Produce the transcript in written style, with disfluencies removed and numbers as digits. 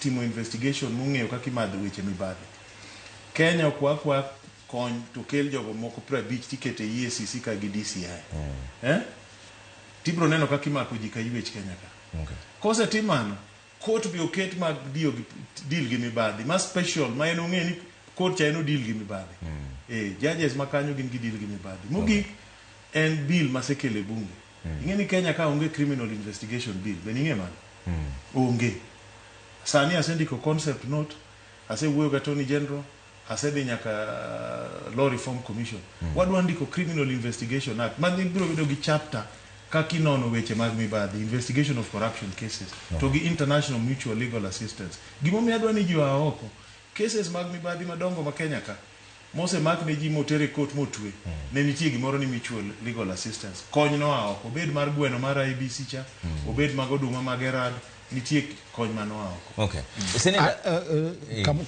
Timo investigation mong'eyo kaka imadho weche mibadhi. Kenya okwa akwa kony to kel jogo moko 50 tikete EACC ka gi DCI. Eh? Tibro neno kaka imako ji ka ywech Kenya ka. Kosetim mano, court be oket mag dio gi, deal gi mibadhi ma special ma en ong'e ni court cha en odeal gi mibadhi. Eh, judges ma kanyo gin gi deal gi mibadhi. Mogik en bill masekelo e bunge. Ing'e ni Kenya ka onge criminal investigation bill, be ning'e mano? Onge. Sani asendiko concept note, asewuoyo gi Attorney General, asedhi nyaka Law Reform Commission. Wadwa ndiko Criminal Investigation Act ma biro bedo gi chapter kaka inono weche mag mibadhi, investigation of corruption cases, to gi international mutual legal assistance. Gimomiyo adwa ni ji oa oko, cases mag mibadhi madongo ma Kenya ka, mosemak ne ji moter e court motwe, ne nitie gimoro ni mutual legal assistance. Kony noa oko, obed mar gweno mar IBC cha, obed mag oduma mag Erad, nitie kony manoa oko. Okay. Senator, Kamoro.